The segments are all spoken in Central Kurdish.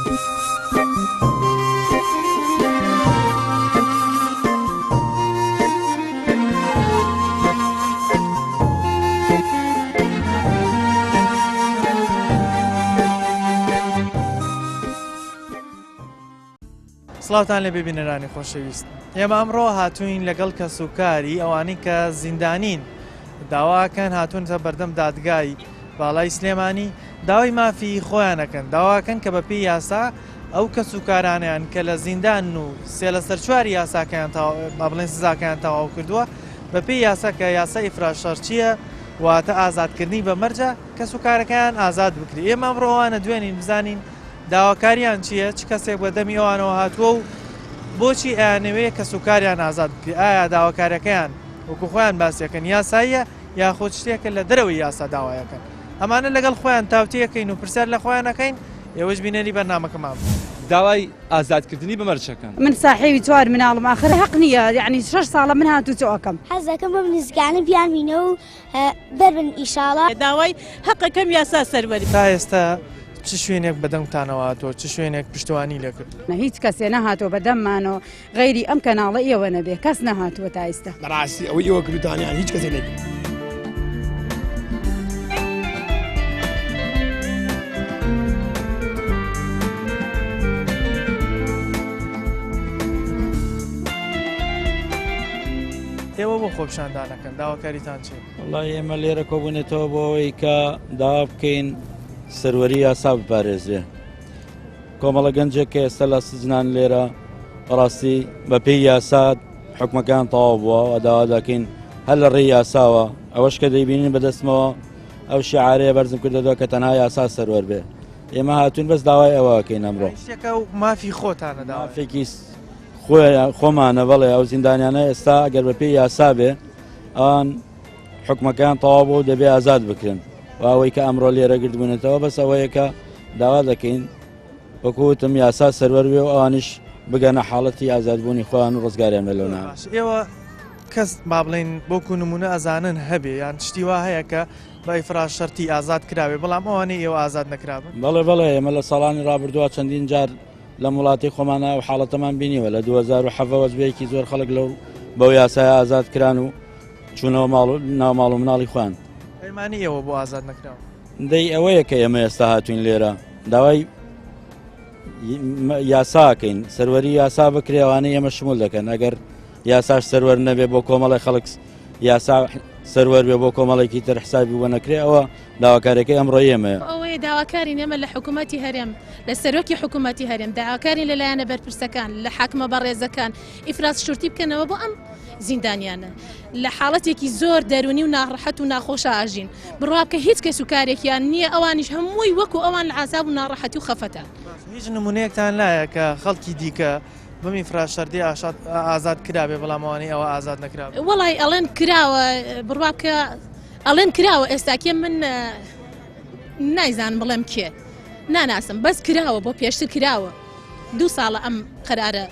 سڵاوتان لێبێ بینەرانی خۆشەویست ئێمە ئەمڕۆ هاتوین لەگەڵ کەسوکاری ئەوانەی کە زیندانین داواکەن هاتوونتە بەردەم دادگای باڵای سلێمانی داوای مافی خۆیانەکەن داواکەن کە بەپێی یاسا ئەو کەس و کارانیان کە لە زیندان و سێ لەسەر چواری یاساکەیان با بڵێن سزاکەیان تەواو کردووە بەپێی یاسا کە یاسا ئیفراج شەرتییە واتە ئازادکردنی بە مەرجە کەس و کارەکەیان ئازاد بکرێ ئێمە ئەمڕۆ ئەوانە دوێنین بزانین داواکاریان چییە چ کەسێک بە دەمی ئەوانەوە هاتووە و بۆچی ئەیانەوێ کەس و کاریان ئازاد بکرێ ئایا داواکاریەکەیان وەکو خۆیان باسیەکەن یاساییە یاخود شتێکە لە دەرەوەی یاسا داوایەکەن ئەمانە لەگەڵ خۆیان تاوتێکەین و پرسیار لە خۆیان ئەکەین ئێوەش بینەری بەرنامەکەمان بن. داوای ئازادکردنی بە مەرجەکەن. من ساحێوی چوار مناڵم ئاخر هەق نییە یەعنی شەش ساڵە من هاتوچۆ ئەکەم. حەز دەکەم بەم نزیکانە بیانبینەوە و دەربن ئیشاڵا. داوای هەقەکەم یاسا سەروەری. تا ئێستا چ شوێنێک بە دەنگتانەوە هاتووە؟ چ شوێنێک پشتیوانی لێ کردوون؟ هیچ کەسێ نەهاتووە بە دەممانەوە غەیری ئەم کەناڵە ئێوە نەبێ کەس نەهاتووە تا ئیستا. بەڕاستی ئەوەی ئێوە کردوتانە یان هیچ کەسێک نەیکرد. ئێوە بۆ خۆپیشاندانەکەن داواکاریتان چییە؟ وەڵای ئێمە لێرە کۆبوونێتەوە بۆ ئەوەی کە داوا بکەین سەروەری یاسا بپارێزرێ. کۆمەڵە گەنجێک کە ئێستا لە سجنان لێرە بەڕاستی بەپێی یاسا حکومەکان تەواو بووە و داوا دەکەین هەر لە ڕێی یاساوە ئەوەش کە دەیبینین بەدەستمەوە ئەو شعارەیە بەرزم کردەوە کە تەنها یاسا سەروەر بێ ئێمە هاتوین بەس داوای ئەوەکەین ئەمڕۆ شتێکە و مافی خۆتانە مافێکی خۆمانە بەڵێ ئەو زیندانیانە ئێستا ئەگەر بەپێی یاسا بێ ئەوان حکومەکەیان تەواو بوو و دەبێ ئازاد بکرێن و ئەوەی کە ئەمڕۆ لێرە گردبوونەتەوە بەس ئەوەیە کە داوا دەکەین وەکو وتم یاسا سەروەر بێ و ئەوانیش بگەنە حاڵەتی ئازادبوونی خۆیان و ڕزگاریان بێت لەو ناوە. باش ئێوە کەس با بڵێین وەکو نمونە ئەزانن هەبێ یان شتی وا هەیە کە بە ئیفراج شەرتی ئازاد کرابێ بەڵام ئەوانەی ئێوە ئازاد نەکرابن؟ بەڵێ بەڵێ ئێمە لە ساڵانی ڕابردووە چەندین جار لەم وڵاتی خۆمانە ئەو حاڵەتەمان بینیوە لە 2017 وەجبەیەکی زۆر خەڵک لەو بەو یاسایە ئازاد کران و چوونەوە ماڵ و ناو ماڵ و مناڵی خۆیان. پەیمانی ئێوە بۆ ئازاد نەکراون؟ دەی ئەوەیە کە ئێمە ئێستا هاتوین لێرە داوای یاساکەین سەروەری یاسا بکرێ ئەوانەی ئێمە شمول دەکەن ئەگەر یاساش سەروەر نەبێ بۆ کۆمەڵی خەڵک یاسا سەروەر بێ بۆ کۆمەڵێکی تر حسابی بۆ نەکرێ ئەوە داواکارەکەی ئەمڕۆ ئێمەیە. ئەوەیە داواکارین ئێمە لە حکوومەتی هەرێم لە سەرۆکی حکوومەتی هەرێم داواکارین لە لایەنە بەرپرسەکان لە حاکمە بەڕێزەکان ئیفراز شورتی بکەنەوە بۆ ئەم زیندانیانە لە حاڵەتێکی زۆر دەرونی و ناڕەحەت و ناخۆشا ئەژین بڕوا بکە هیچ کەس و کارێکیان نییە ئەوانیش هەمووی وەکو ئەوان لە عازاب و ناڕەحەتی و خەفەتان. هیچ نمونەیەکتان لایە کە خەڵکی دیکە بەم ئیفراج شەرتیە ئازاد کرابێ بەڵام ئەوانەی ئەوە ئازاد نەکرابن؟ وەڵای ئەڵێن کراوە بڕوا بکە ئەڵێن کراوە ئێستاکێ من نایزانم بڵێم کێ ناناسم بەس کراوە بۆ پێشتر کراوە دوو ساڵە ئەم قەرارە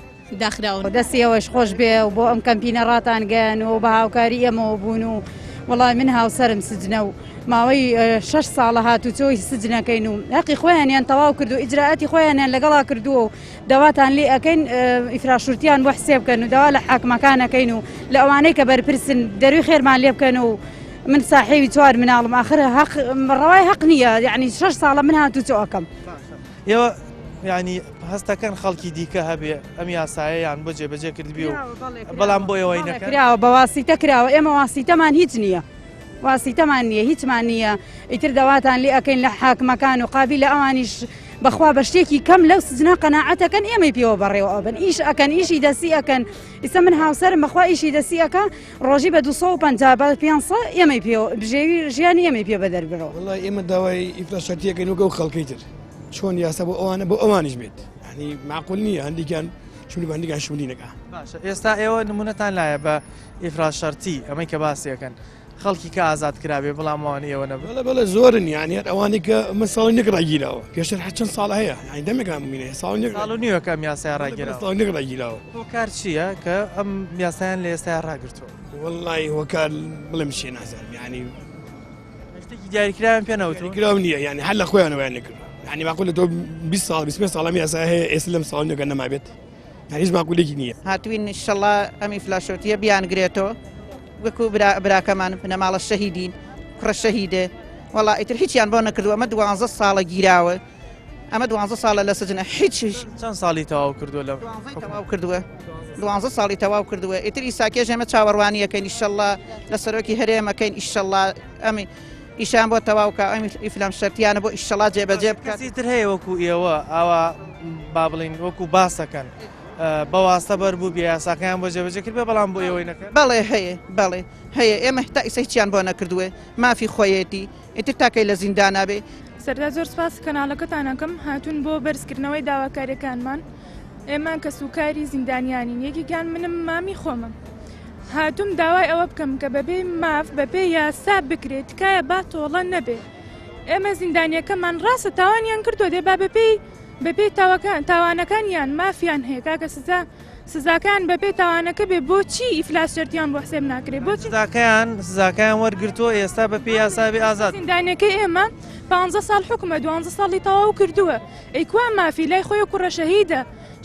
داخراون. دەستی ئێوەش خۆش بێ و بۆ ئەم کەمپینە ڕاتان گەیان و بە هاوکاری ئێمەوە بوون و وەڵای من هاوسەرم سجنە و ماوەی شەش ساڵە هاتوچۆی سجنەکەین و هەقی خۆیانیان تەواو کرد و ئیجرائاتی خۆیانیان لەگەڵا کردووە و داواتان لێ ئەکەین ئیفراشورتیان بۆ حسێب بکەن و داوا لە حاکمەکان ئەکەین و لە ئەوانەی کە بەرپرسن دەروی خێرمان لێ بکەن و من ساحێوی چوار مناڵم ئاخر هەق ڕەوای هەق نییە یعنی شەش ساڵە من هاتوچۆ ئەکەم. ئێوە یانی هەستەکەن خەڵکی دیکە هەبێ ئەم یاسایەیان بۆ جێبەجێ کردبی و بەڵام بۆ ئێوەی نەکەن؟ کراوە بە واسیتە کراوە ئێمە واسیتەمان هیچ نییە واسیتەمان نییە هیچمان نییە ئیتر داواتان لێ ئەکەین لە حاکمەکان و قابی لە ئەوانیش بەخوا بە شتێکی کەم لەو سجنا قەناعەتەکەن ئێمەی پێوە بەڕێوە ئەبن ئیش ئەکەن ئیشی دەستی ئەکەن ئیستا من هاوسەرم بەخوا ئیشی دەستی ئەکا ڕۆژی بە 250 بە 500 ئێمەی پێوە بژێوی ژیانی ئێمەی پێ بەدەر بڕۆ وەڵای ئێمە داوای ئیفلاس شەرتیەکەین وەک ئەو خەڵکەی تر چۆن یاسا بۆ ئەوانە بۆ ئەوانیش بێت یعنی معقول نییە هەندێکیان شملی بە هەندێکیان شملی نەکا باشە ئێستا ئێوە نمونەتان لایە بە ئیفراز شەرتی ئەمەی کە باسی ئەکەن خەڵکی کە ئازاد کرابێ بەڵام ئەوان ئێوە نەبن بەڵێ بەڵێ زۆرن یعنی هەر ئەوانەی کە من ساڵی نێک ڕاگیراوە پێشتر هەر چەند ساڵ هەیە یعنی دەمێک ئەم مینە ساڵ نێک ساڵ و نیوێکە ئەم یاسایە ڕاگیراوە ساڵ نێک ڕاگیراوە هۆکار چییە کە ئەم یاسایان لە ئێستایا ڕاگرتووە؟ وەڵڵاهی هۆکار بڵێم چییە نازانم یعنی شتێکی دیاریکراویان پێ نەوتووە؟ دیاریکراو نییە یعنی هەر لە خۆیانەوە یان نەکردووە. یعنی ماقول تۆ 20 ساڵ 25 ساڵ ئەم یاسا هەیە ئێستا لەم ساڵ نوێکە نەمابێت یعنی هیچ ماقولێکی نییە. هاتوین ئیشەڵا ئەم ئیفلاشۆتیە بیانگرێتەوە وەکو براکەمان بنەماڵە شەهیدین کوڕە شەهیدێ وەڵا ئیتر هیچیان بۆ نەکردووە ئەمە دوانزە ساڵە گیراوە ئەمە دوانزە ساڵە لە سجنە هیچ چەند ساڵی تەواو کردووە لە تەواو کردووە دوانزە ساڵی تەواو کردووە ئیتر ئیساکێژ ئێمە چاوەڕوانیەکەین ئیشەڵا لە سەرۆکی هەرێمەکەین ئیشەڵا ئەمی ئیشان بۆ تەواو کە ئەم ئیفلام شەرتیانە بۆ ئیشەڵا جێبەجێ بکات. کەسی تر هەیە وەکو ئێوە ئاوا با بڵین وەکو باسەکەن بە واستە بەر بوو بێ یاساکەیان بۆ جێبەجێ کرد بێ بەڵام بۆ ئێوەی نەکەن؟ بەڵێ هەیە بەڵێ هەیە ئێمە هەتا ئیسە هیچیان بۆ نەکردووە مافی خۆیەتی ئیتر تاکەی لە زیندانا بێ. سەرەتا زۆر سوپاسی کەناڵەکەتان ئەکەم هاتوون بۆ بەرزکردنەوەی داواکاریەکانمان ئێمە کەسوکاری زیندانیانین یەکێکیان منم مامی خۆمم هاتووم داوای ئەوە بکەم کە بەبێ ماف بەپێ یاسا بکرێت تکایە با تۆڵە نەبێ ئێمە زیندانیەکەمان ڕاستە تاوانیان کردووە دێ با بەپێی بەپێی تاوەکان تاوانەکانیان مافیان هەیە کاکە سزا سزاکان بەپێی تاوانەکە بێ بۆچی ئیفلاس شەرتیان بۆ حسێب ناکرێ بۆچی سزاکەیان سزاکەیان وەرگرتووە ئێستا بە پێی یاسا بێ ئازاد زیندانەکەی ئێمە 15 ساڵ حکومە 12 ساڵی تەواو کردووە ئەی کوا مافی لای خۆی کوڕە شەهیدە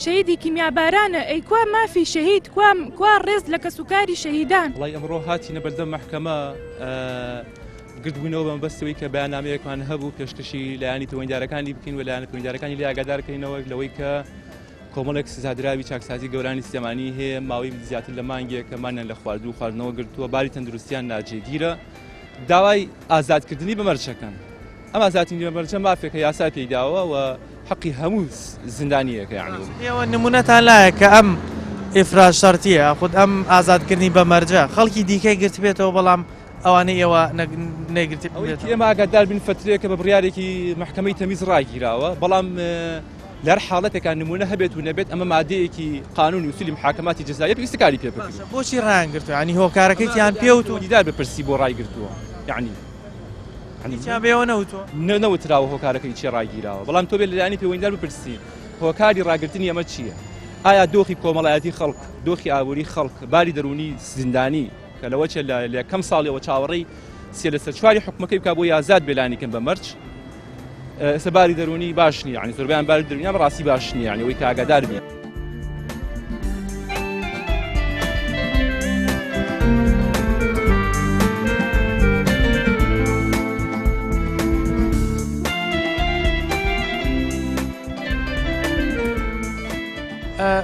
شەهیدی کیمیابارانە ئەی کوا مافی شەهید کوا کوا ڕێز لە کەسوکاری شەهیدان. وەڵای ئەمڕۆ هاتینە بەردەم مەحکەمە گردبووینەوە بە مەبەستەوەی کە بەیاننامەیەکمان هەبوو پێشکەشی لایەنی پەیوەندیدارەکانی بکەین و لایەنە پەیوەندیدارەکانی لێ ئاگادار کەینەوە لەوەی کە کۆمەڵێک سزادراوی چاکسازی گەورانی سلێمانی هەیە ماوەی زیاتر لە مانگێکە مانیان لە خواردن و خواردنەوە گرتووە باری تەندروستیان ناجێگیرە داوای ئازادکردنی بە مەرجەکەن ئەم ئازادکردنی بە مەرجە مافێکە یاسا پێی داوە و حەقی هەموو زیندانییەکە یعنی. ئێوە نمونەتان لایە کە ئەم ئیفراج شەرتیە یاخود ئەم ئازادکردنی بە مەرجە خەڵکی دیکەی گرتبێتەوە بەڵام ئەوانەی ئێوە نەیگرتبێتەوە؟ ئەوەی کە ئێمە ئاگادار بین فەترەیەکە بە بڕیارێکی مەحکەمەی تەمیز ڕاگیراوە بەڵام لە هەر حاڵەتێکا نمونە هەبێت و نەبێت ئەمە مادەیەکی قانونی ئوسولی محاکماتی جەزاییە پێویستە کاری پێ بکرێت. بۆچی ڕایان گرتووە یانی هۆکارەکەیتیان پێ وتوون؟ دیدار بپرسی بۆ ڕایگرتووە یانی هیچیان پێوە نەوتووە؟ نەوتراوە هۆکارەکەی چیە ڕاگیراوە بەڵام تۆ بێ لە لایەنی پەیوەندیدار بپرسی هۆکاری ڕاگرتنی ئەمە چییە؟ ئایا دۆخی کۆمەڵایەتی خەڵک دۆخی ئابووری خەڵک باری دەروونی زیندانی کە لەوە چێ لە یەکەم ساڵیەوە چاوەڕێی سێ لەسەر چواری حکومەکەی بکا بۆ یازاد بێلانی کەم بە مەرج ئێستا باری دەروونی باش نییە یعنی زۆربەیان باری دەروونیان بەڕاستی باش نییە یعنی ئەوەی کە ئاگادار بین.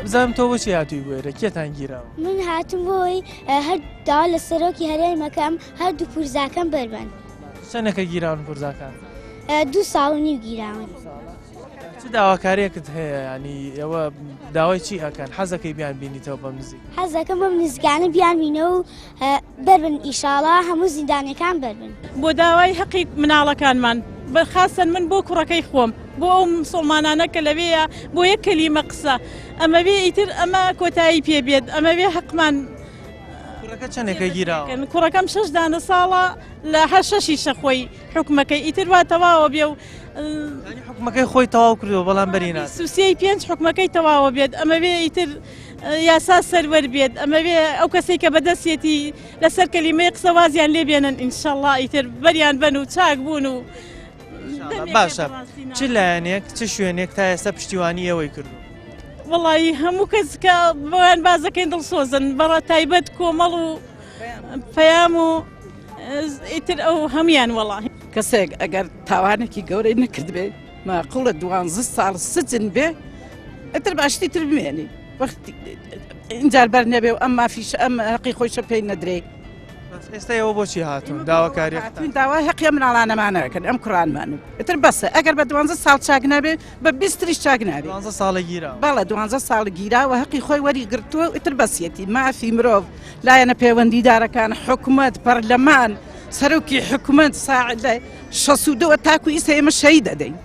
بزانم تۆ بۆچی هاتووی بۆ ئێرە کێتان گیراوە؟ من هاتم بۆی هەر داوا لە سەرۆکی هەرێمەکەم هەردوو پورزاکەم بەربەن. چەنێکە گیراون پورزاکان؟ دوو ساڵ و نیو گیراون. چ داواکاریەکت هەیە ینی ئێوە داوای چی ئەکەن حەزەکەی بیان بینیتەوە بەم نزیک؟ حەزەکەم بەم نزیکانە بیان بینەوە و بەربن ئیشاڵا هەموو زیندانیەکان بەربن. بۆ داوای هەقی مناڵەکانمان بە خاسەن من بۆ کوڕەکەی خۆم بۆ ئەو مسوڵمانانە کە لەوێیە بۆ یەک کەلیمە قسە ئەمەوێ ئیتر ئەمە کۆتایی پێ بێت ئەمەوێ هەقمان کوڕەکە چەندێکە گیراوە؟ کوڕەکەم شەش دانە ساڵە لە هەر شەشیشە خۆی حکومەکەی ئیتر وا تەواوە بێ و حکومەکەی خۆی تەواو کردووە بەڵام بەری نات سوسیەی پێنج حکومەکەی تەواوە بێت ئەمەوێ ئیتر یاسا سەروەر بێت ئەمەوێ ئەو کەسێک کە بەدەستێتی لەسەر کەلیمەی قسە وازیان لێ بێنن ئینشەڵا ئیتر بەریان بەن و چاک بوون و باشە چ لایەنێک چ شوێنێک تا ئێستا پشتیوانی ئێوەی کردو؟ وەڵی هەموو کەس کە بۆیان بازەکەین دڵسۆزن بەڕە تایبەت کۆمەڵ و پەیام و ئیتر ئەو هەموان وەڵا. کەسێک ئەگەر تاوانێکی گەورەی نەکردبێ ماقوڵە دوانزە ساڵ سجن بێ ئیتر باشتی تر بمێنی وەختی ئینجار بەر نەبێ و ئەم مافیش ئەم هەقی خۆیشە پێی نەدرێ. ئێستا ئێوە بۆچی هاتوون داواکاری هاتوین داوای هەقی ئەم مناڵانەمانەکەن ئەم کوڕانمان ئیتر بەسە ئەگەر بە دوانزە ساڵ چاک نابێ بە بیستریش چاک نابێ دوانزە ساڵە گیرا بەڵێ دوانزە ساڵ گیراوە هەقی خۆی وەری گرتووە ئیتر بەسیەتی مافی مرۆڤ لایەنە پەیوەندیدارەکان حکومەت پەرلەمان سەرۆکی حکومەت ساعد لە شەست و دووە تاکو ئیستا ئێمە شەهید ئەدەین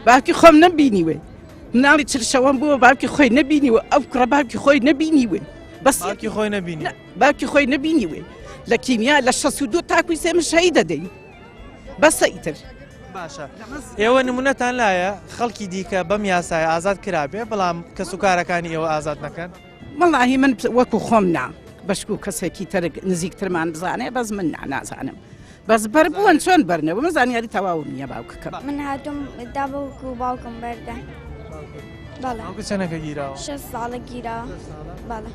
باوکی خۆم نەمبینیوێ مناڵی چرشەوەم بووە باوکی خۆی نەبینیوە ئەو کوڕە باوکی خۆی نەبینیوێ بەس باوکی خۆی نەبینی باوکی خۆی نەبینیوێ لە کیمیا لە 62 تاکو ئیستا ئێمە شەهید ئەدەین بەسە ئیتر. باشە ئێوە نمونەتان لایە خەڵکی دیکە بەم یاسایە ئازاد کرابێ بەڵام کەسوکارەکانی ئێوە ئازاد نەکەن؟ وەڵاهی من وەکو خۆم نا بەشکو کەسێکی ترک نزیکترمان بزانێ بەس من نا نازانم. بەس بەربوون چۆن بەرنەوە من زانیاری تەواوم نییە باوکەکەم. من هاتووم تا باوک و باوکم بەردەن. بەڵێ. باوکت چەنەکە گیراوە؟ شەش ساڵە گیراوە. بەڵێ.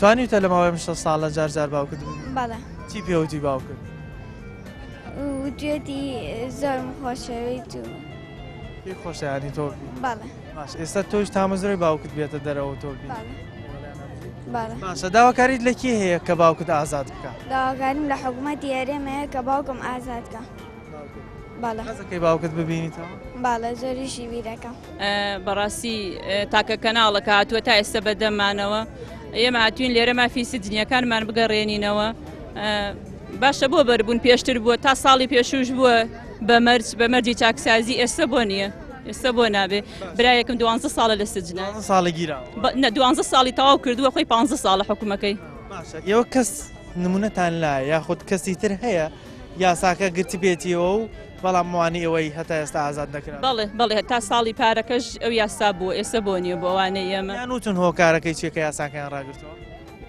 توانیوتە لە ماوەی ئەم شەش ساڵە جار جار باوکت ببینی؟ بەڵێ. چی پێوتی باوکت؟ وتوێتی زۆرم خۆشەویت و پێی خۆشە یانی تۆ ببینی؟ بەڵێ. باش ئێستا تۆش تامەزرۆی باوکت بێتە دەرەوە تۆ ببینی؟ بەڵێ. باشە داواکاریت لە کێ هەیە کە باوکت ئازاد بکا؟ داواکاریم لە حکومەتی هەرێم هەیە کە باوکم ئازاد کە. بەڵێ. حەزەکەی باوکت ببینیتەوە؟ بەڵێ زۆریشی بیرەکەم. بەڕاستی تاکە کەناڵە کە هاتووە تا ئێستا بەدەممانەوە ئێمە هاتوین لێرە مافی سجنیەکانمان بگەڕێنینەوە باشە بۆ بەربوون پێشتر بووە تا ساڵی پێشوش بووە بە مەرج بە مەرجی چاکسازی ئێستا بۆ نییە ئێستا بۆ نابێ برایەکم دوانزە ساڵە لە سجنە ساڵی گیراوە نە دوانزە ساڵی تەواو کردووە خۆی پ ساڵە حکومەکەی باشە ئێوە کەس نمونەتان لایە یاخود کەسی تر هەیە یاساکە گرتبێتیەوە و بەڵام ئەوانەی ئێوەی هەتا ئێستا ئازاد نەکران. بەڵێ بەڵێ هەتا ساڵی پارەکەش ئەو یاسا بووە ئێستا بۆ نییە بۆ ئەوانەی ئێمە. پێیان وتون هۆکارەکەی چیە کە یاساکەیان ڕاگرتووە؟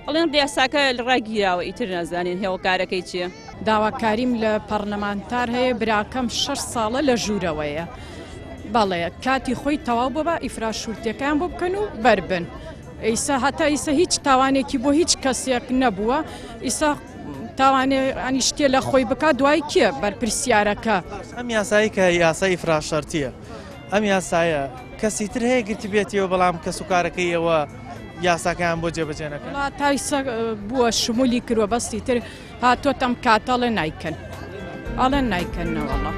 ئەڵێن یاساکە ڕاگیراوە ئیتر نازانین هۆکارەکەی چیە. داواکاریم لە پەڕلەمانتار هەیە براکەم شەش ساڵە لە ژوورەوەیە بەڵێ کاتی خۆی تەواو بۆ با ئیفراز شورتیەکەیان بۆ بکەن و بەربن ئیسا هەتا ئیسە هیچ تاوانێکی بۆ هیچ کەسێک نەبووە ئیسا تاوانێ ئەنی شتێ لە خۆی بکات دوای کێ بەرپرسیارەکە. ئەم یاسایی کە یاسای ئیفراز شەرتیە ئەم یاسایە کەسی تر هەیە گرتبێتیەوە بەڵام کەس و کارەکەی ئێوە یاساکەیان بۆ جێبەجێ نەکەن؟ وەڵا تا ئیسە بووە شمولی کردوە بەس ئیتر هاتۆتە ئەم کاتە ئەڵێ نایکەن ئەڵێن نایکەن نەوەڵا.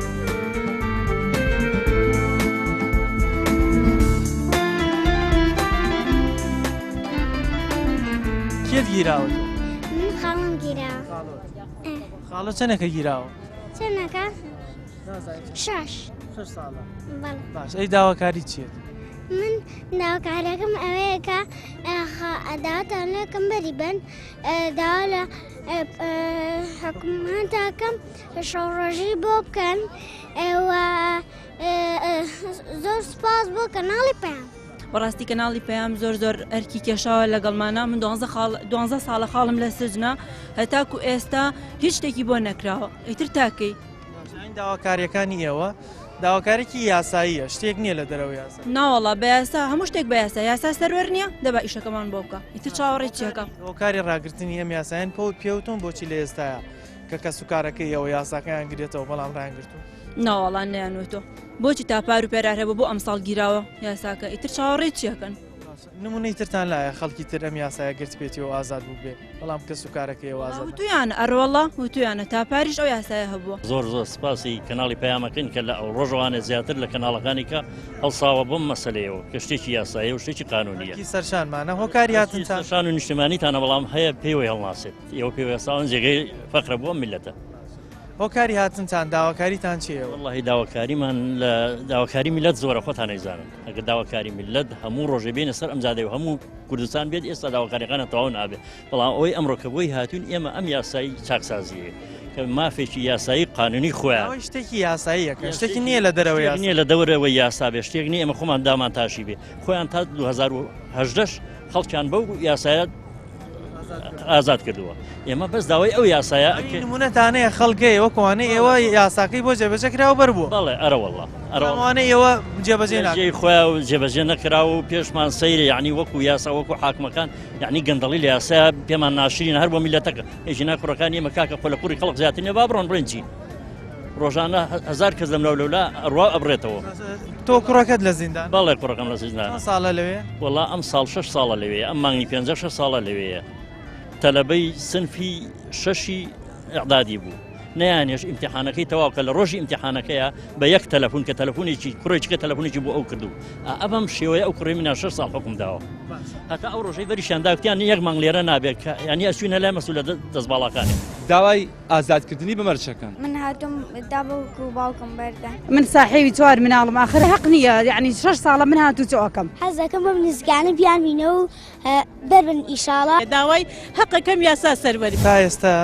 کێت گیراوە تۆ؟ من خاڵم گیراوە. خاڵۆ چەنێکە گیراوە؟ چەنەکە؟ شەش. شەش ساڵە. بەڵێ. باش ئەی داواکاری چیت؟ من داواکاریەکەم ئەوەیە کە داواتان لێکم بەری بن داوا لە حکومەتەکەم شەوڕۆژی بۆ بکەن و زۆر سوپاس بۆ کەناڵی پەیام. بەڕاستی کەناڵی پەیام زۆر زۆر ئەرکی کێشاوە لەگەڵمانە من دوانزە خاڵ دوانزە ساڵە خاڵم لە سجنە هەتاکو ئێستا هیچ شتێکی بۆ نەکراوە ئیتر تاکەی داواکاریەکانی ئێوە داواکارێکی یاساییە شتێک نییە لە دەرەوە یاسا ناوەڵا بە یاسا هەموو شتێک بە یاسا یاسا سەروەر نییە دەبا ئیشەکەمان بۆ بکە ئیتر چاوەڕێی چیەکە هۆکاری ڕاگرتنی ئەم یاسایان پۆ پێوتون بۆچی لە ئێستاە کە کەس و کارەکەی ئەوە یاساکەیان گرێتەوە بەڵام ڕانگرتو ناوەڵا نەیانوتۆ بۆچی تا پار و پێرار هەبوو بۆ ئەمساڵ گیراوە یاساکە ئیتر چاوەڕێی چیەکەن نمونەی ترتان لایە خەڵکی تر ئەم یاسایە گرتبێتی و ئازاد بووبێ بەڵام کەس و کارەکەی ئازاد وتویانە ئەرەوەڵا وتویانە تا پاریش ئەو یاسایە هەبووە. زۆر زۆر سپاسی کەناڵی پەیامەکەین کە لە ئەو ڕۆژەوانە زیاتر لە کەناڵەکانی کە هەڵساوە بەم مەسەلەیەوە کە شتێکی یاساییە و شتێکی قانونیە. ئەرکی سەرشانمانە هۆکاری هاتنتان. سەرشان و نیشتمانیتانە بەڵام هەیە پێوەی هەڵناسێت ئێوە پێوەی هەڵساون جێگەی فەخرە بۆ ئەم میللەتە. هۆکاری هاتنتان داواکاریتان چییە؟ وەڵاهی داواکاریمان لە داواکاری میللەت زۆرە خۆتان ئەیزانن ئەگەر داواکاری میللەت هەموو ڕۆژێ بێنە سەر ئەم جادەی و هەموو کوردستان بێت ئێستا داواکاریەکانە تەواو نابێت بەڵام ئەوەی ئەمڕۆ کە بۆی هاتوون ئێمە ئەم یاسایی چاکسازیە کە مافێکی یاسایی قانونی خۆیان ئەوەی شتێکی یاساییە کە شتێکی نییە لە دەرەوەی یاسا نییە لە دەورەوەی یاسا بێ شتێک نییە ئێمە خۆمان دامان تاشی بێ خۆیان تا 2018 خەڵکیان بەو یاسایە ئازاد کردووە ئێمە بەس داوای ئەو یاسایە نمونەتانەیە خەڵکەیە وەکوانەی ئێوە یاساکەی بۆ جێبەجێ کراوە بەر بووە بەڵێ ئەرەوەڵا ئەرەوانە ئێوە جێبەجێ ناکرێ خۆیان و جێبەجێ نەکرا و پێشمان سەیرە یعنی وەکو یاسا وەکو حاکمەکان یعنی گەندەڵی لە یاسا پێمان ناشرین هەر بۆ میلەتەکە ئێژینا کوڕەکانی ئێمە کاکە خۆ لە کوڕی خەڵک زیاتر نیە با بڕۆن بڵێن چی ڕۆژانە هەزار کەس لەملاو لەولا ئەڕوا ئەبرێتەوە. تۆ کوڕەکەت لە زیندان؟ بەڵێ کوڕەکەم لە زیندان. چەند ساڵە لەوێ؟ وەڵا ئەم ساڵ شەش ساڵە لەوێ ئەم مانگی پێنجە شەش ساڵە لەوێیە تەلەبەی سنفی شەشی ئەعدادی بوو نەیانێش ئیمتحانەکەی تەواو کە لە ڕۆژی ئیمتحانەکەیە بە یەک تەلەفۆن کە تەلەفۆنێکی کوڕێکە تەلەفۆنێکی بۆ ئەو کردو ئەبم شێوەیە ئەو کوڕی منە شەش ساڵ حکوم داوە هەتا ئەو ڕۆژەی بەریشیان داکتیان یەک مانگ لێرە نابێت کە ینی ئەچوینە لای مەسولە دەستباڵاکانی داوای ئازادکردنی بە مەرجەکان. من هاتووم تا باوک و باوکم بەردەن. من ساحێوی چوار مناڵم ئاخر هەق نییە یعنی شەش ساڵە من هاتوچۆ ئەکەم. حەزەکەم بەم نزیکانە بیانبینە و دەربن ئیشاڵا. داوای هەقەکەم یاسا سەروەر بێ. تا ئێستا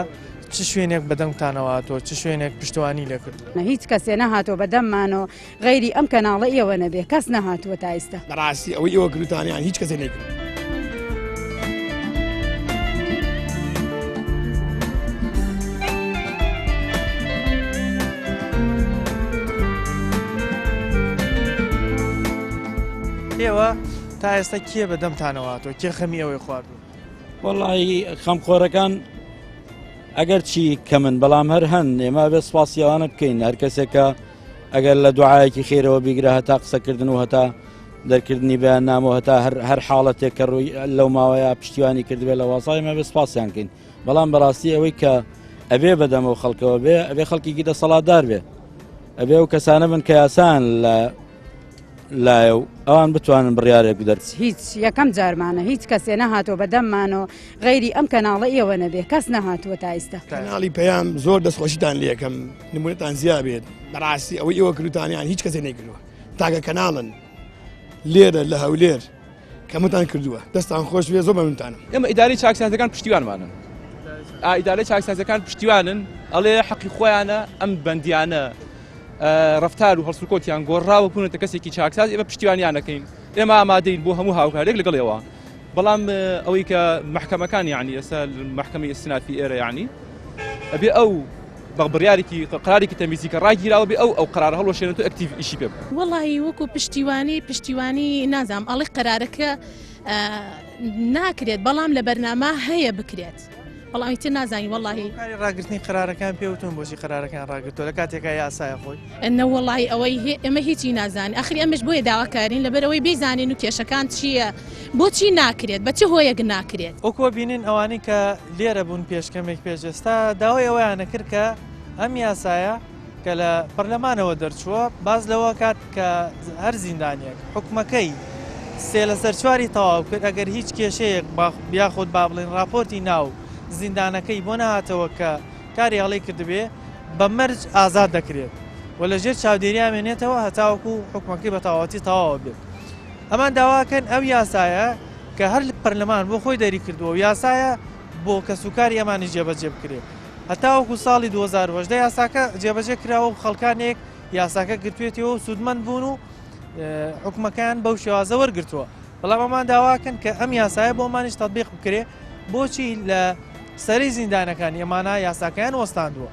چ شوێنێک بەدەنگتانەوە هاتووە چ شوێنێک پشتوانی لێکردوون؟ هیچ کەسێ نەهاتووە بەدەممانەوە غەیری ئەم کەناڵە ئێوە نەبێ کەس نەهاتووە تا ئیستا. بەڕاستی ئەوەی ئێوە کردوتانە یان هیچ کەسێ نەیکردووە. ئێوە تا ئێستا کێ بە دەمتانەوە هاتووە کێ خەمی ئەوەی خواردووە؟ وەڵی خەمخۆرەکان ئەگەر چی کەمن بەڵام هەر هەن ئێمە بێ سپاسی ئەوانە بکەین هەر کەسێکە ئەگەر لە دوعاەکی خێرەوە بیگرە هەتا قسەکردن و هەتا دەرکردنی بەیان نامۆ هەتا هەر حاڵەتێک کە ڕووی لەو ماوەیە پشتیوانی کردبێت لە وازای مە بێ سپاسیان کەین بەڵام بەڕاستی ئەوەی کە ئەبێ بەدەمەوە خەڵکەوە بێ ئەبێ خەڵکیکی دەسەڵاتدار بێ ئەبێ ئەو کەسانە بن کە یاسان لە لایە و ئەوان بتوانن بڕیارێک بدەن. هیچ یەکەم جارمانە هیچ کەسێ نەهاتووە بە دەممانەوە غەیری ئەم کەناڵە ئێوە نەبێ کەس نەهاتووە تا ئیستا. کەناڵی پەیام زۆر دەستخۆشیتان لێکەم نمونەتان زیا بێت بەڕاستی ئەوەی ئێوە کردوتانیان هیچ کەسێ نەیکردووە تاکە کەناڵن لێرە لە هەولێر کەمتان کردووە دەستان خۆش بێ زۆر مەمنونتانم. ئێمە ئیدارەی چاکسازەکان پشتیوانمانن ئیدارەی چاکسازەکان پشتیوانن ئەڵێ حەقی خۆیانە ئەم بەندیانە ڕفتار و هەڵسوکەوتیان گۆڕاوە بوونەتە کەسێکی چاکساز ئێمە پشتیوانیان دەکەین ئێمە ئامادەین بۆ هەموو هاوکارێک لەگەڵ ئێوە بەڵام ئەوەی کە محکەمەکان یعنی ئێستا محکەمەی ئیستنافی ئێرە یعنی ئەبێ ئەو بە بڕیارێکی قرارێکی تەمیزی کە ڕاگیراوە بێ ئەو ئەو قرارە هەڵوەشێنێت و ئەکتیڤ ئیشی پێ بکات. وەڵی وەکو پشتیوانی پشتیوانی نازانم ئەڵێ قەرارەکە ناکرێت بەڵام لە بەرنامە هەیە بکرێت. بەڵام ئیتر نازانین وەڵاهی. هۆکاری ڕاگرتنی قەرارەکان پێ وتون بۆچی قەرارەکان ڕاگرتووە لە کاتێکا یاسایە خۆی؟ نەوەڵاهی ئەوەی ئێمە هیچی نازانین ئاخری ئەمەش بۆیە داواکارین لەبەرئەوەی بیزانین و کێشەکان چییە بۆچی ناکرێت بە چ هۆیەک ناکرێت. وەکو بینین ئەوانەی کە لێرە بوون پێش کەمێک پێش ئێستا داوای ئەوەیانە کرد کە ئەم یاسایە کە لە پەرلەمانەوە دەرچووە باس لەوە کات کە هەر زیندانیەک حکومەکەی سێ لەسەر چواری تەواو کرد ئەگەر هیچ کێشەیەک یاخود با بڵێن راپۆرتی ناو زیندانەکەی بۆ نەهاتەوە کە کاری هەڵەی کردبێ بە مەرج ئازاد دەکرێت و لە ژێر چاودێریا مێنێتەوە هەتاوەکو حکومەکەی بە تەواوەتی تەواوە بێت ئەمان داواکەن ئەو یاسایە کە هەر پەرلەمان بۆ خۆی دەری کردووە و یاسایە بۆ کەسوکاری ئەمانی جێبەجێ بکرێت هەتاوەکو ساڵی 2018 یاساکە جێبەجێ کراوە و خەڵکانێک یاساکە گرتوێتەوە و سوودمەند بوون و حکومەکان بەو شێوازە وەرگتووە بەڵام ئەمان داواکەن کە ئەم یاسایە بۆ ئەمانیش تەطبیق بکرێ بۆچی لە سەری زیندانەکانی ئەمانە یاساکەیان وەستاندووە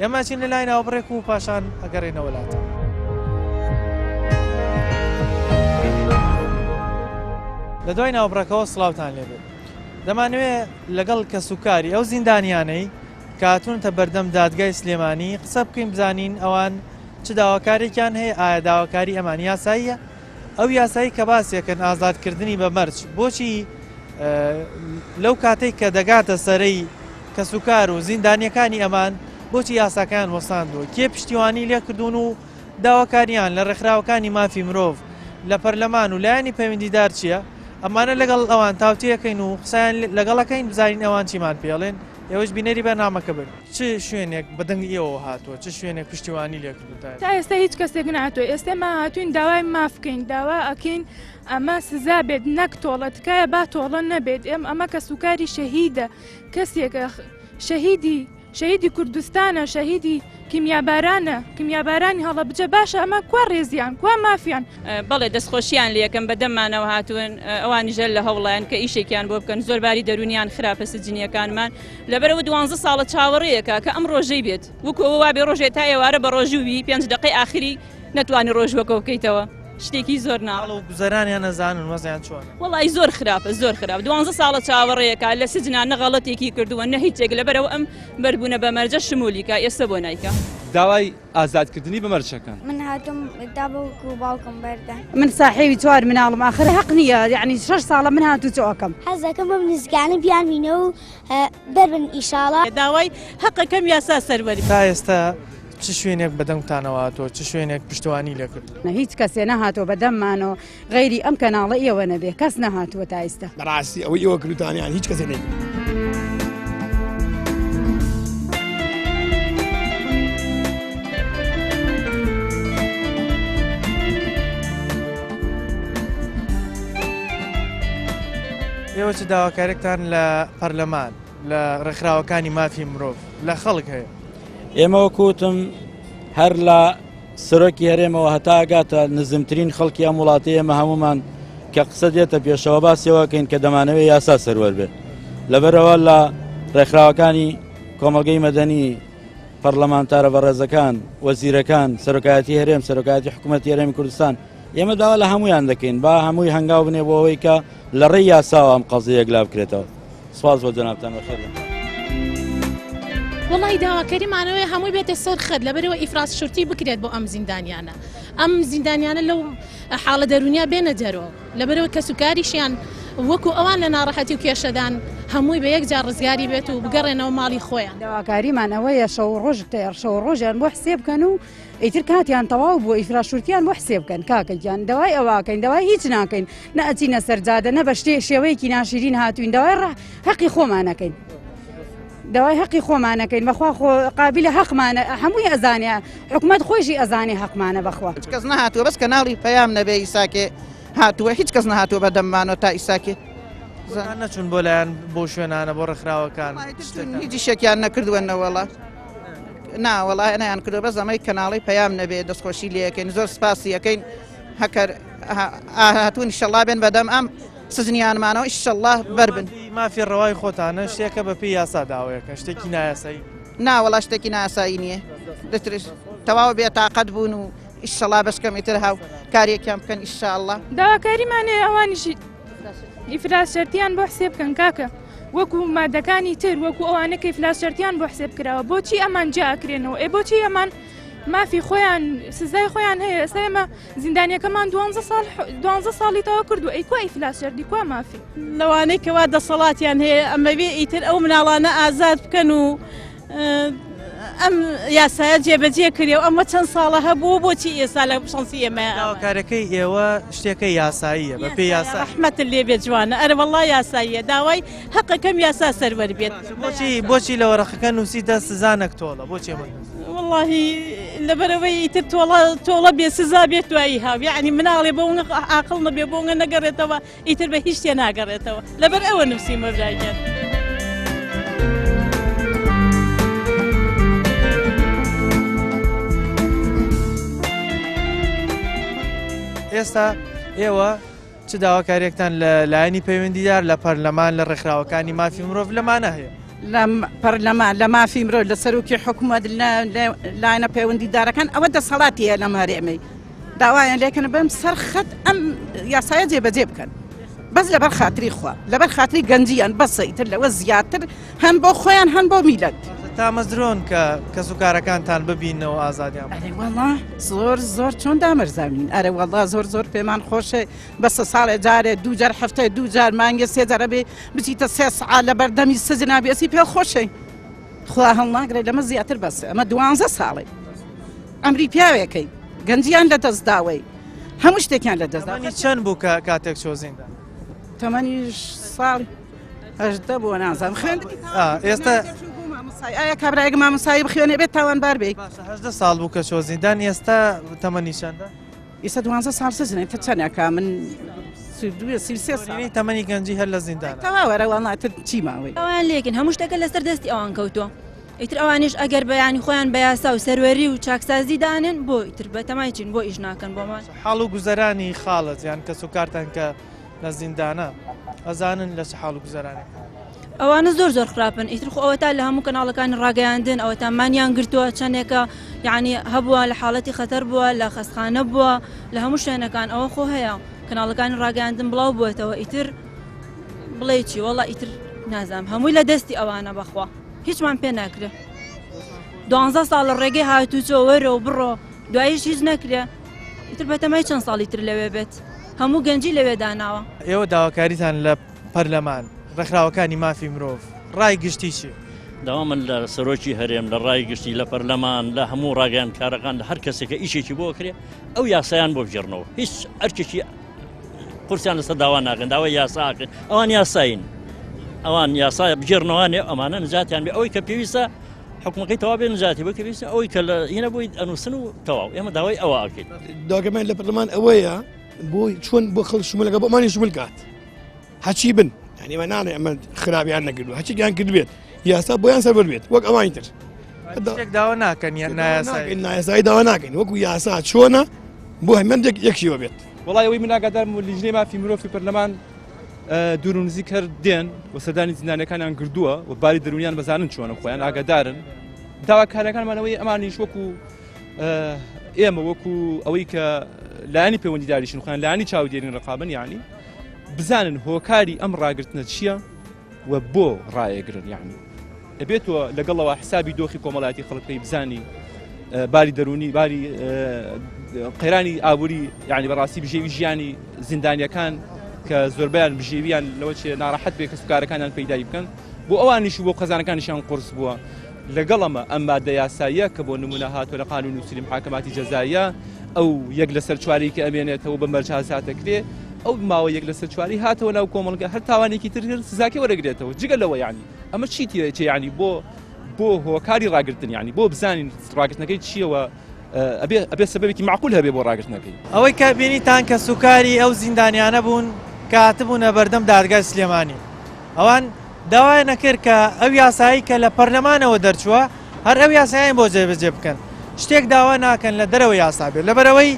ئێمە چین لە لای ناوبڕێک و پاشان ئەگەڕێنەوە لاتە. لە دوای ناوبڕەکەوە سڵاوتان لێبێت دەمانەوێ لەگەڵ کەسوکاری ئەو زیندانیانەی کە هاتوونەتە بەردەم دادگای سلێمانی قسە بکەین بزانین ئەوان چ داواکارێکیان هەیە ئایا داواکاری ئەمان یاساییە ئەو یاسایی کە باسیەکەن ئازادکردنی بە مەرج بۆچی لەو کاتێک کە دەگاتە سەرەی کەسوکار و زیندانیەکانی ئەمان بۆچی یاساکان وەساندووە کێ پشتیوانی لێکردوون و داواکاریان لە ڕێکخراوەکانی مافی مرۆڤ لە پەرلەمان و لایەنی پەیوەندیدار چییە ئەمانە لەگەڵ ئەوان تاوتێەکەین و قسەیان لەگەڵەکەین بزانین ئەوان چیمان پێڵێن ئێوەش بینەری بەرنامەکە بن. چ شوێنێک بە دەنگی ئێوەوە هاتووە؟ چ شوێنێک پشتیوانی لێ کردوون تا تا ئێستا هیچ کەسێک نەهاتووە ئێستا ئێمە هاتووین داوای ماف بکەین داوا ئەکەین ئەمە سزا بێت نەک تۆڵە تکایە با تۆڵە نەبێت ئێم ئەمە کەسوکاری شەهیدە کەسێکە شەهیدی شەهیدی کوردستانە شەهیدی کیمیابارانە کیمیابارانی هەڵەبجە باشە ئەمە کوا ڕێزیان کوا مافیان. بەڵێ دەستخۆشیان لێکەم بەدەممانەوە هاتوون ئەوانیش هەر لە هەوڵیان کە ئیشێکیان بۆ بکەن زۆر باری دەروونیان خراپە سجنیەکانمان لەبەرەوە دوانزە ساڵە چاوەڕێیەکە کە ئەم ڕۆژەی بێت وەکو ئەوە وابێ ڕۆژێ تا ئێوارە بە ڕۆژووی پێنج دقەی ئاخری نەتوانی ڕۆژوەکە بکەیتەوە شتێکی زۆر ناڵ و گوزەرانیان نەزانن وەزیان چۆن وەڵی زۆر خراپە زۆر خراپ دوانزە ساڵە چاوەڕێیەکە لە سجنا نە غەڵەتێکی کردووە نە هیچێک لەبەرەوە ئەم بەربوونە بە مەرجە شمولیکە ئێستا بۆ نایکە داوای ئازادکردنی بە مەرجەکان. من هاتووم تا باوک و باوکم بەردەن. من ساحێوی چوار مناڵم ئاخر هەق نییە یعنی شەش ساڵە من هاتوچۆ ئەکەم. حەز دەکەم بەم نزیکانە بیانبینەوە و دەربن ئیشاڵا. داوای هەقەکەم یاسا سەروەری. تا ئێستا چ شوێنێک بە دەنگتانەوە هاتووە چ شوێنێک پشتیوانی لێ کردوون؟ هیچ کەسێ نەهاتووە بە دەممانەوە غەیری ئەم کەناڵە ئێوە نەبێ کەس نەهاتووە تا ئیستا. بەڕاستی ئەوەی ئێوە کردوتانیان هیچ کەسێ نەیکرد. ئێوە چ داواکارێکتان لە پەرلەمان لە ڕێکخراوەکانی مافی مرۆڤ لە خەڵک هەیە؟ ئێمە وەکوتم هەر لە سەرۆکی هەرێمەوە هەتا ئەگاتە نزمترین خەڵکی ئەم وڵاتەی ئێمە هەمومان کە قسە دێتە پێشەوە باسیەوەکەین کە دەمانەوێت یاسا سەروەر بێت لەبەرەوە لە ڕێکخراوەکانی کۆمەڵگەی مەدەنی پەرلەمانتارە بەڕێزەکان وەزیرەکان سەرۆکایەتی هەرێم سەرۆکایەتی حکوومەتی هەرێمی کوردستان ئێمە داوا لە هەمویان دەکەین با هەمووی هەنگاو بنێ بۆ ئەوەی کە لە ڕێی یاساوە ئەم قەزیە یەکلا بکرێتەوە. سپاس بۆ جەنابتان بەخێر بێن. وەڵی داواکەریمانەوەی هەمووی بێتە سەر خەت لەبەرەوە ئیفراز شورتی بکرێت بۆ ئەم زیندانیانە ئەم زیندانیانە لەو حاڵە دەرونیا بێنە دەرەوە لەبەرەوە کەسوکاریشیان وەکو ئەوان لە ناڕەحەتی و کێشەدان هەمووی بە یەکجار ڕزگاری بێت و بگەڕێنەوە ماڵی خۆیان. داواکاریمان ئەوەیە شەو و ڕۆژ شەو و ڕۆژیان بۆ حسێب بکەن و ئیتر کاتیان تەواو بووە ئیفراز شورتیان بۆ حسێب بکەن کاکە گیان داوای ئەوە ئەکەین داوای هیچ ناکەین نە ئەچینە سەر جادە نە بە شتێ شێوەیەکی ناشیرین هاتوین داوای ڕە هەقی خۆمانەکەین داوای هەقی خۆمانەکەین بەخوا خۆ قابلە هەقمانە هەمووی ئەزانێ حکومەت خۆیشی ئەزانێ هەقمانە بەخوا. هیچ کەس نەهاتووە بەس کەناڵی پەیام نەبێ ئیساکێ هاتووە هیچ کەس نەهاتووە بە دەممانەوە تا ئیساکێ. خۆتان نەچوون بۆ لایەن بۆ شوێنانە بۆ ڕێکخراوەکان هیچ شتێکیان نەکردووە نەوەڵا نا وەڵا نەیان کردووە بەس ئەمەی کەناڵی پەیام نەبێ دەستخۆشی لێ ئەکەین زۆر سپاسی ئەکەین هەکەر هاتوون ئیشەڵا بێن بەدەم ئەم سجنیانمانەوە ئیشەڵا بەربن. مافی ڕەوای خۆتانە شتێکە بە پێی یاسا داوەیەکە شتێکی نایاسایی. نا وەڵا شتێکی نایاسایی نییە دەترس تەواو بێتاقەت بوون و ئیشەڵا بەس کەمی تر هاو کارێکیان بکەن ئیشاءاللە. داواکاریمان هەیە ئەوانیشی ئیفلاس شەرتیان بۆ حسێب بکەن کاکە وەکو مادەکانی تر وەکو ئەوانە کە ئیفلاس شەرتیان بۆ حسێب کراوە بۆچی ئەمان جیا ئەکرێنەوە ئێ بۆچی ئەمان مافی خۆیان سزای خۆیان هەیە ئێستا ئێمە زیندانیەکەمان دوانزە ساڵ دوانزە ساڵی تەواو کردو ئەی کوا ئیفلاس شەرتی کوا مافی لەوانەی کەوا دەسەڵاتیان هەیە ئەمەوێ ئیتر ئەو مناڵانە ئازاد بکەن و ئەم یاسایە جێبەجێ کرێ و ئەمە چەند ساڵە هەبوو بۆچی ئێستا لە شانسی ئێمە داواکارەکەی ئێوە شتێکە یاساییە بە پێی یاسا ڕەحمەتت لێ بێ جوانە ئەرە وەڵا یاساییە داوای هەقەکەم یاسا سەروەر بێت بۆچی بۆچی لە وەرەقەکە نووسیتە سزا نەک تۆڵە بۆچی ئەمە وەڵاهی لەبەرەوەی ئیتر تۆڵە تۆڵە بێ سزا بێت دوایی هاو یعنی مناڵێ بۆ عاقڵ نەبێ بۆ نەگەڕێتەوە ئیتر بە هیچ تێ ناگەڕێتەوە لەبەر ئەوە نووسیمە برای گیان. ئێستا ئێوە چ داواکاریەکتان لە لایەنی پەیوەندیدار لە پەرلەمان لە ڕێکخراوەکانی مافی مرۆڤ لەمانە هەیە؟ لە پەرلەمان لە مافی مرۆڤ لە سەرۆکی حکوومەت لە لایەنە پەیوەندیدارەکان ئەوە دەسەڵاتی هەیە لەم هەرێمەی داوایان لێکەن بەم سەر خەت ئەم یاسایە جێبەجێ بکەن بەس لەبەر خاتری خوا لەبەر خاتری گەنجیان بەسە ئیتر لەوە زیاتر هەم بۆ خۆیان هەم بۆ میلەت. تامەزرۆن کە کەس و کارەکانتان ببینەوە ئازادیان ئەرێ وەڵا زۆر زۆر چۆن دامەرزاوین ئەرێ وەڵا زۆر زۆر پێمان خۆشە بەسە ساڵێ جارێ دوو جار هەفتەیە دوو جار مانگێ سێ جارە بێ بچیتە سێ سەعات لە بەردەمی سجنا بێسی پێ خۆشەی خوا هەڵناگرێت لەمە زیاتر بەسە ئەمە دوانزە ساڵێ ئەمری پیاوێکەی گەنجیان لە دەست داوەی هەموو شتێکیان لە دەست تەمەنی چەند بوو کە کاتێک چۆ زیندان؟ تەمەنی ساڵ هەژدە بووە نازانم خوێندنی ئێستا ئایا کابرایەک مامۆسایی بخوێنێ بێت تاوانبار بێ هەژدە ساڵ بوو کە چۆ زیندان ئێستا تەمەنی چەندە؟ ئێستا دوانزە ساڵ سجنە تە چەنەکە من سێ ساڵ تەمەنی گەنجی هەر لە زیندان تەواوەرە وەڵا تر چی ماوەی ئەوان لێکن هەموو شتەکە لەسەر دەستی ئەوان کەوتووە ئیتر ئەوانیش ئەگەر بەیانی خۆیان بە یاسا و سەروەری و چاکسازی دانێن بۆ ئیتر بە تەمای چین بۆ ئیش ناکەن بۆمان. حاڵ و گوزەرانی خاڵت یان کەس و کارتان کە لە زیندانە ئەزانن لە چ حاڵ و گوزەرانێک؟ ئەوانە زۆر زۆر خراپن ئیتر خۆ ئەوەتا لە هەموو کەناڵەکانی ڕاگەیاندن ئەوەتا مانیان گرتووە چەندێکە یعنی هەبووە لە حاڵەتی خەتەر بووە لە خەستخانە بووە لە هەموو شوێنەکان ئەوە خۆ هەیە کەناڵەکانی ڕاگەیاندن بڵاو بووەتەوە ئیتر بڵێ چی وەڵا ئیتر نازانم هەمووی لە دەستی ئەوانە بەخوا. هیچمان پێ ناکرێ دوانزە ساڵ لە ڕێگەی هاتوچۆ وەرە و بڕۆ دواییش هیچ نەکرێ ئیتر بەتەمای چەند ساڵی تر لەوێ بێت هەموو گەنجی لەوێ داناوە. ئێوە داواکاریتان لە پەرلەمان، ڕێکخراوەکانی مافی مرۆڤ، ڕای گشتی چیە؟ داوا من لە سەرۆکی هەرێم، لە ڕای گشتی، لە پەرلەمان، لە هەموو ڕاگەیاندکارەکان، لە هەر کەسێک کە ئیشێکی بۆ ئەکرێ ئەو یاسایان بۆ بگێڕنەوە. هیچ ئەرکێکی قورسیان لەسەر داوا ناکەن داوای یاسا ئەکەن ئەوان یاسایین ئەوان یاسا بگێڕنەوانێ ئەمانە نجاتیان بێ ئەوەی کە پێویستە حکومەکەی تەوا بێ نجاتی بۆ کە پێویستە ئەوەی کە لە هینە بۆی ئەنووسن و تەواو ئێمە داوای ئەوە ئەکەین داگەمان لە پەرلەمان ئەوەیە بۆ چۆن بۆ خەڵک شمولەکە بۆ ئەمانی شمول کات هەچی بن یعنی ئەمە ناڵێ ئەمە خراپیان نەکردو هەچیان کردبێت یاسا بۆیان سەروەر بێت وەک ئەوانی تر شتێک داوا ناکەن یان نایاسایی نایاسایی داوا ناکەین وەکو یاسا چۆنە بۆ هەمەندێک یەک شێوە بێت. وەڵای ئەوەی من ئاگادارم و لیژنەی مافی مرۆڤی پەرلەمان دوور و نزیک هەر دێن و سەردانی زیندانەکانیان کردووە و باری دەرونیان بەزانن چۆنە خۆیان ئاگادارن داواکارەکانمانەوەی ئەمانیش وەکو ئێمە وەکو ئەوەی کە لایەنی پەیوەندیداریشن خۆیان لایەنی چاودێرین ڕقابن یعنی بزانن هۆکاری ئەم ڕاگرتنە چییە و بۆ ڕایەگرن یعنی ئەبێتەوە لەگەڵەوە حسابی دۆخی کۆمەڵاتی خەڵک بکەی بزانی باری دەرونی باری قەیرانی ئابووری یعنی بەڕاستی بژێوی ژیانی زیندانیەکان کە زۆربیان بژێویان لەوە چێ ناڕەحەت بێ کەسوکارەکانیان پەیدای بکەن بۆ ئەوانیش بۆ خەزانەکانیشیان قرس بووە لەگەڵەمە ئەم مادە یاساییە کە بۆ نمونە هاتووە لە قانون و سلیم حاکماتی جەزاییە ئەو یەک لەسەر چواری کە ئەمێنێتەوە بە مەرج ئازادەکرێ ئەو ماوە یەک لەسەر چواری هاتەوە ناو کۆمەڵگە هەر تاوانێکی تر سزاکەی وەرەگرێتەوە جگە لەوە یعنی ئەمە چی تێ یعنی بۆ بۆ هۆکاری ڕاگرتن یعنی بۆ بزانین ڕاگرتنەکەی چییەوە ئەبێ ئەبێ سەبەبێکی معقول هەبێ بۆ ڕاگرتنەکەی. ئەوەی کە بینیتان کەسوکاری ئەو زیندانیانە بوون کە هاتبوونە بەردەم دادگای سلێمانی. ئەوان داوایان ئەکرد کە ئەو یاسایەی کە لە پەرلەمانەوە دەرچووە هەر ئەو یاسایەیان بۆ جێبەجێ بکەن. شتێک داوا ناکەن لە دەرەوەی یاسا بێت. لەبەرئەوەی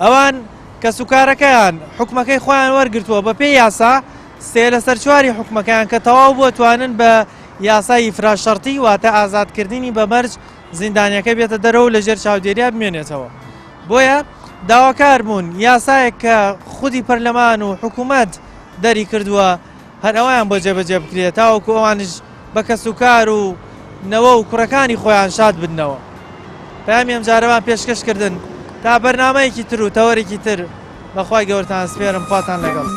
ئەوان کەسوکارەکەیان حوکمەکەی خۆیان وەرگرتووە بەپێی یاسا سێ لەسەر چواری حوکمەکەیان کە تەواو بووە توانن بە یاسای ئیفراج شەرتی واتە ئازادکردنی بە مەرج زیندانیەکە بێتە دەرەوە و لەژێر چاودێریا بمێنێتەوە بۆیە داواکار بوون یاسایەک کە خودی پەرلەمان و حکوومەت دەری کردووە هەر ئەویان بۆ جێبەجێ بکرێت تاوەکو ئەوانش بە کەسوکار و نەوە و کوڕەکانی خۆیان شاد بدنەوە پەیامی ئەمجارەمان پێشکەش کردن تا بەرنمەیەکی تر و تەوەرێکی تر بەخوای گەورتان سپێرم خواتان لەگەڵ.